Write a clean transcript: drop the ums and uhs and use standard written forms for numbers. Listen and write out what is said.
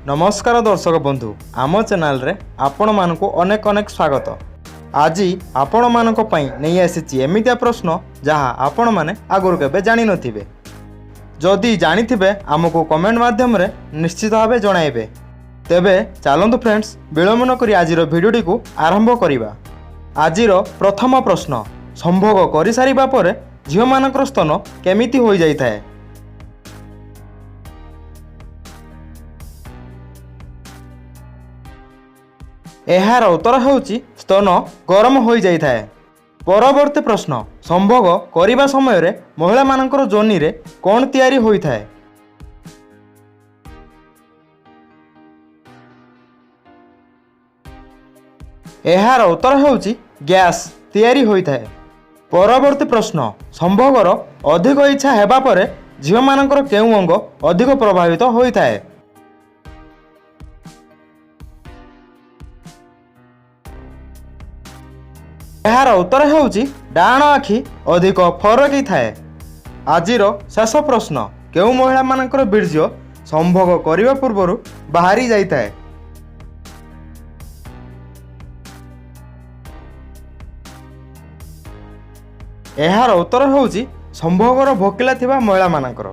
ନମସ୍କାର ଦର୍ଶକ ବନ୍ଧୁ, ଆମ ଚ୍ୟାନେଲରେ ଆପଣମାନଙ୍କୁ ଅନେକ ଅନେକ ସ୍ୱାଗତ। ଆଜି ଆପଣମାନଙ୍କ ପାଇଁ ନେଇ ଆସିଛି ଏମିତିଆ ପ୍ରଶ୍ନ, ଯାହା ଆପଣମାନେ ଆଗରୁ କେବେ ଜାଣିନଥିବେ। ଯଦି ଜାଣିଥିବେ, ଆମକୁ କମେଣ୍ଟ ମାଧ୍ୟମରେ ନିଶ୍ଚିତ ଭାବେ ଜଣାଇବେ। ତେବେ ଚାଲନ୍ତୁ ଫ୍ରେଣ୍ଡସ୍, ବିଳମ୍ବ ନକରି ଆଜିର ଭିଡ଼ିଓଟିକୁ ଆରମ୍ଭ କରିବା। ଆଜିର ପ୍ରଥମ ପ୍ରଶ୍ନ, ସମ୍ଭୋଗ କରିସାରିବା ପରେ ଝିଅମାନଙ୍କର ସ୍ତନ କେମିତି ହୋଇଯାଇଥାଏ? ଏହାର ଉତ୍ତର ହେଉଛି, ସ୍ତନ ଗରମ ହୋଇଯାଇଥାଏ। ପରବର୍ତ୍ତୀ ପ୍ରଶ୍ନ, ସମ୍ଭୋଗ କରିବା ସମୟରେ ମହିଳାମାନଙ୍କର ଯୋନିରେ କ'ଣ ତିଆରି ହୋଇଥାଏ? ଏହାର ଉତ୍ତର ହେଉଛି, ଗ୍ୟାସ୍ ତିଆରି ହୋଇଥାଏ। ପରବର୍ତ୍ତୀ ପ୍ରଶ୍ନ, ସମ୍ଭୋଗର ଅଧିକ ଇଚ୍ଛା ହେବା ପରେ ଝିଅମାନଙ୍କର କେଉଁ ଅଙ୍ଗ ଅଧିକ ପ୍ରଭାବିତ ହୋଇଥାଏ? ଏହାର ଉତ୍ତର ହେଉଛି, ଡାହାଣ ଆଖି ଅଧିକ ଫରକି ଥାଏ। ଆଜିର ଶେଷ ପ୍ରଶ୍ନ, କେଉଁ ମହିଳାମାନଙ୍କର ବୀର୍ଯ୍ୟ ସମ୍ଭୋଗ କରିବା ପୂର୍ବରୁ ବାହାରି ଯାଇଥାଏ? ଏହାର ଉତ୍ତର ହେଉଛି, ସମ୍ଭୋଗର ଭୋକିଲା ଥିବା ମହିଳାମାନଙ୍କର।